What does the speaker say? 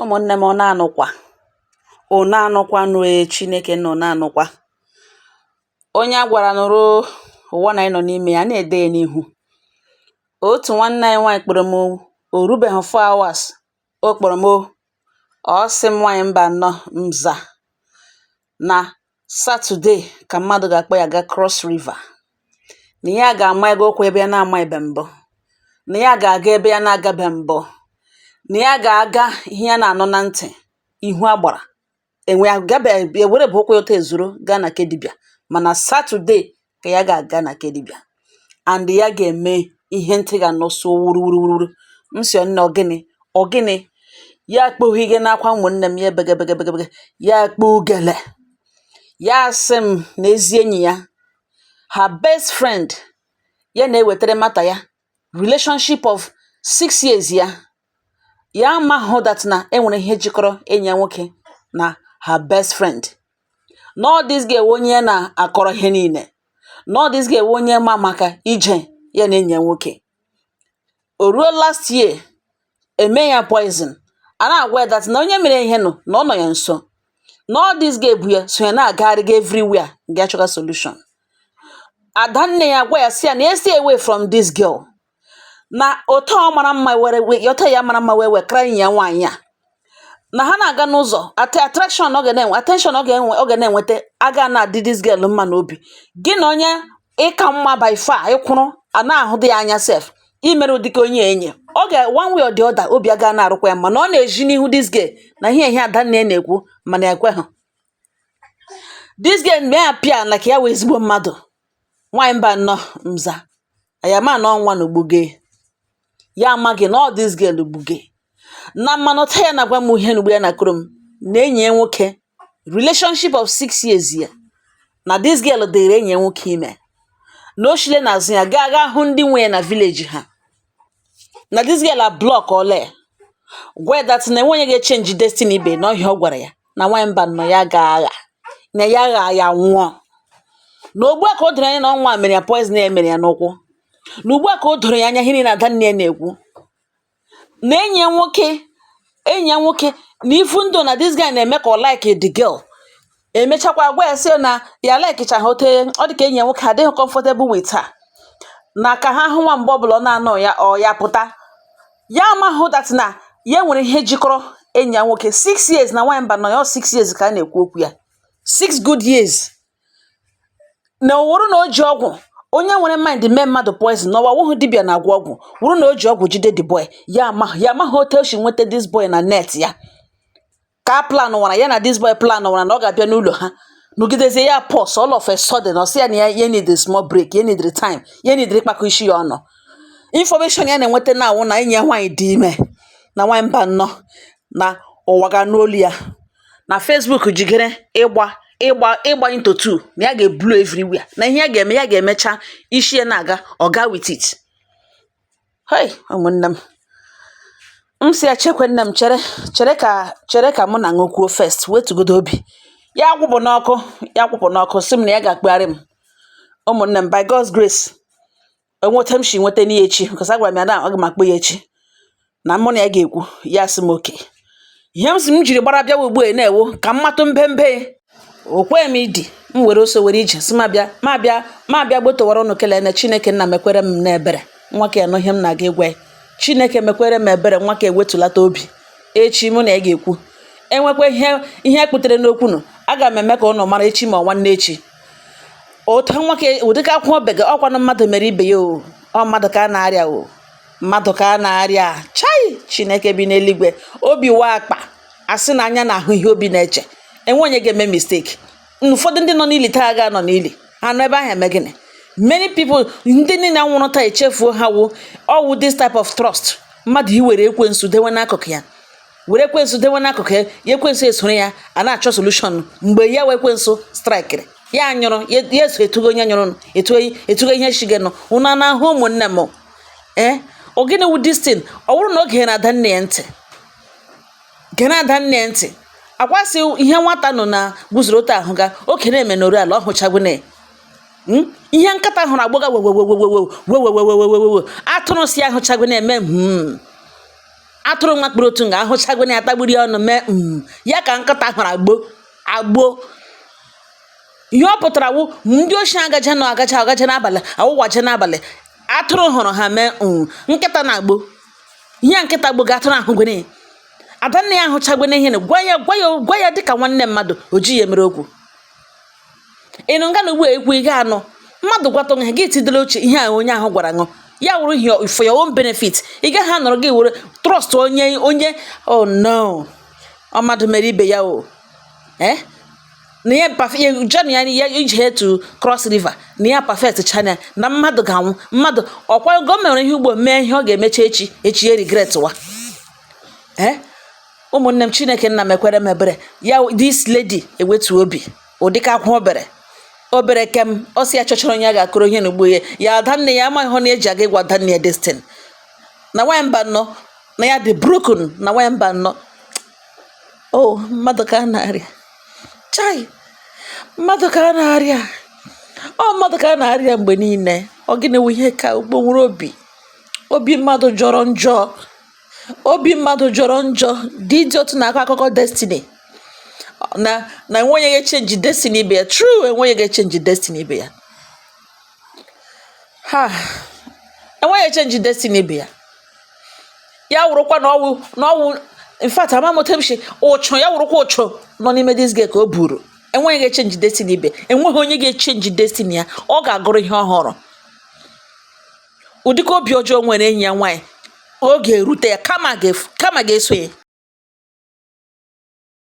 Ụmụ̀nnē m, ọ na-anụkwa ò na-anụkwanụ e. Chinēkè nọ̀ na-anụkwa onye a gwàrà nụ̀rụ ụ̀wa nà anyị nọ̀ n'imē ya na-ède ya n'ihu. Otù nwanne anyị nwaanyị̀ kpọ̀rọ̀ m, ò rubèghì 4 hours o kpọ̀rọ̀ m o. Ọ sị m, nwaanyị mbà nnọọ nza na Saturday kà mmadụ̀ gà-àkpọ ya ga Cross River, nà ya gà-àma ego ụkwụ ebe ya na-amaghị̀bè mbụ, nà ya gà-àga ebe ya na-agabè mbụ, nà ya gà-àga ihe ya na-ànụ na ntị̀ ihu agbàrà ènwè àgabè èwere bụ̀ ụkwụ ya otu èzuru gaa nà ke dibịà. Mànà Saturday kà ya gà-àga nà ke dibịà and ya gà-ème ihe ntị gà-ànụ sụ wuru wuru wuru. M sị nne, ọ gịnị, ọ gịnị? Ya kpoghe n'akwa. Ụmụ̀nnē m, ya ebege bege bege bege, ya kpugèlè. Ya sị m na ezi enyi ya, her best friend, ya na-ewètere matter ya relationship of 6 years ya, ya amahụ that na enwere ihe jikọrọ enyi ya nwoke na her best friend, na all this girl wụ onye ya na-akọrọ ihe niile, na all this girl wụ onye ma maka ije ya na enyi ya nwoke. O ruo last year, eme ya poison. A na-agwa ya that na onye mere ihe nụ na ọ nọ ya nso, na all this girl bu ya so ya na-agagharị ga everywhere ga chọga solution. Adanne ya gwa ya sị ya na ya stay away from this girl, na otu ọ mara mma were otu ya mara mma wee wekara enyi ya nwaanyị a na ha na-aga n'ụzọ attraction ọ ga na-enwe, attention ọ ga-enwe, ọ ga na-enweta aga na-adị this girl mma n'obi. Gị na onye ịka mma by far ịkwụrụ a na-ahụ dị ya anya sef imere ụdịka onye enyi ọ ga one way or the other, obi aga na-arụkwa ya mma na ọ na-eji n'ihu this girl na ihe ihe adanne ya na-ekwu. Mana ekweghị this girl mgbe ya pịa like ya wee ezigbo mmadụ. Nwaanyị mba nnọọ nza ya ma na ọnwa na ogbuge ya amaghị na ọ this girl gbuge na mmanụ taa. Ya na-agwa m ihe n'ugbo ya na-akụrụ m na enyi ya nwoke, relationship of 6 years ya na this girl dịrị enyi ya nwoke ime, na o shile n'azụ ya gaa gaa hụ ndị nwe ya na village ha, na this girl a block ole gwa ya that na enwe onye ga-echange destiny ibe na ọhịa. Ọ gwara ya na nwaanyị mba nọ ya ga-agha na ya gha ya nwụọ, na ugbu a ka o doro anya na ọnwa mere ya poison ya mere ya n'ụkwụ, na ugbu a ka o doro ya anya ihe niile adanne ya na-ekwu na enyi ya nwoke, enyi ya nwoke, na even though na this guy na-eme ka ọ like the girl, emechakwa gwa ya sị na ya likechaghị ote ọ dị ka enyi ya nwoke adịghị comfortable with her, na ka ha hụ nwa mgbe ọbụla ọ na-anọ ya ọ ya pụta. Ya amahụ that na ya nwere ihe jikọrọ enyi ya nwoke 6 years na nwaanyị mba nọ ya ọ 6 years ka a na-ekwu okwu ya, 6 good years, na ọ wụrụ na o ji ọgwụ onye nwere mind mee mmadụ poison n'ọwa wụhụ dibịa na-agwọ ọgwụ, wụrụ na o ji ọgwụ jide the boy. Ya amaghị, ya amaghị otu o si nweta this boy na net ya ka plan nwara ya na this boy plan nwara na ọ ga-abịa n'ụlọ ha nọgidezie ya pause. All of a sudden, ọ sị ya na ya ya need a small break, ya need time, ya need ịkpakọ isi ya ọnụ. Information ya na-enweta na awụ na enyi ya nwaanyị dị ime. Na nwaanyị mba nnọọ na ụwa ga-anụ olu ya na Facebook jigere ịgba ịgba ịgba into two, na ya ga-eblow everywhere, na ihe ya ga-eme ya ga-emecha isi ya na-aga ọ ga with it. Hey, ụmụnne m, m si ya chekwe nne m, chere chere ka chere ka mụ na ṅụ kwuo first, wetugodo obi ya kwụpụ n'ọkụ, ya kwụpụ n'ọkụ, sị m na ya ga-akpegharị m. Ụmụnne m, by God's grace, enweta m shi nweta n'ihe echi, because agwara m ya na aga m akpọ ya echi na mụ na ya ga-ekwu. Ya sị m oke ihe m si m jiri gbara bịawa ugbu a na-ewu ka m matụ mbembe o kweghị m idi m were ose were ije sị ma bịa ma bịa ma bịa gbotowara ụnụ. Kelee na Chineke nna mekwere m n'ebere nwa ka ya nụ ihe m na-aga ịgwa ya. Chineke mekwere m ebere nwa ka ewetulata obi. Echi mụ na ya ga-ekwu, enwekwa ihe ihe kputere n'okwu nụ, aga m eme ka ụnụ mara echi ma ọ nwanne echi. Otu nwoke ụdịka akwụkwọ bega ọkwanụ mmadụ mere ibe ya o, ọ mmadụ ka a na-arịa o, mmadụ ka a na-arịa. Chai, Chineke bi n'eluigwe, obi wa akpa asị na anya na-ahụ ihe obi na-eche. Enwe onye ga-eme mistake. Ụfọdụ ndị nọ n'ili taa ga nọ n'ili ha nọ ebe ahụ eme gịnị? Many people, ndị niile nwụrụ taa echefuo ha wụ ọwụ this type of trust mmadụ iwere ekwensu dewe n'akụkụ ya, were ekwensu dewe n'akụkụ ya, ya ekwensu esoro ya a na-achọ solution. Mgbe ya wee ekwensu strikiri ya nyụrụ ya, ya eso etugo onye nyụrụ etugo etugo ihe shigenụ ụnụ na-ahụ. Ụmụnne m, ee, ọ gịnị wụ this thing? Ọ bụrụ na o gere ada nne ya ntị, gere ada nne ya ntị, akwasị ihe nwata nọ na guzoro otu ahụ ga oke na-eme n'oru ala ọ hụchagwo na ihe nkata hụrụ agbọga wewewewewewewewewewewewe atụrụ si ahụchagwo na-eme. Atụrụ nwa kpụrụ otu nga ahụchagona ya, tagburi ọnụ mee ya ka nkịta hụrụ agbo agbo. Ihe ọ pụtara wụ ndị oshi agaje nọ agaje agaje n'abalị, awụwaje n'abalị, atụrụ hụrụ ha mee nkịta na-agbo ihe a. Nkịta gbogo atụrụ ahụgwene ya. Adanne ya ahụchagwene ihe na gwa ya, gwa ya, gwa ya dịka nwanne mmadụ. O ji ya emere okwu. Ịnụ nga na ugbu a ekwu, ị ga-anụ mmadụ gwatụ gị, gị tidere uche ihe a onye ahụ gwara ṅụ, ya wụrụ ihe for your own benefit. Ị gaghị anọrọ gị were trust onye onye. Oh no, ọ mmadụ mere ibe ya o. Na ya perfect journey ya, ya ije to Cross River, na ya perfect channel, na mmadụ ga-anwụ mmadụ ọkwa gọọmenti mere ihe ugbo mee ihe ọ ga-emecha echi echi ya regret wa. Ụmụnne m, Chineke nna mekwere m ebere. Ya this lady ewetu obi ụdịka akwa obere obere kem. Ọ sị ya chọchọrọ onye a ga-akụrụ ihe n'ugbo ya. Ya adanne ya amaghị hụ na eji aga ịgwa adanne ya destin na nwanyị mba nnọọ, na ya dị broken, na nwanyị mba nnọọ. O mmadụ ka a na-arịa chai, mmadụ ka a na-arịa, ọ mmadụ ka a na-arịa mgbe niile. Ọ gịnị wụ ihe ka ugbo nwere obi? Obi mmadụ jọrọ njọ, obi mmadụ jọrọ njọ. Dị dị otu na-akọ akụkọ destiny na enweghị ga-echange destiny ibe ya. True, enweghị ga-echange destiny ibe ya. Ha enweghị echange destiny ibe ya. Ya wụrụkwa na ọwụ in fact, ama m otu m si ụchụ ya wụrụkwa ụchụ nọ n'ime this girl ka o buru. Enweghị ga-echange destiny ibe, enweghị onye ga-echange destiny ya. Ọ ga-agụrụ ihe ọhụrụ. Ụdịka obi ọjọọ nwere enyi ya nwaanyị, oge erute ya kama ga kama ga-eso ya.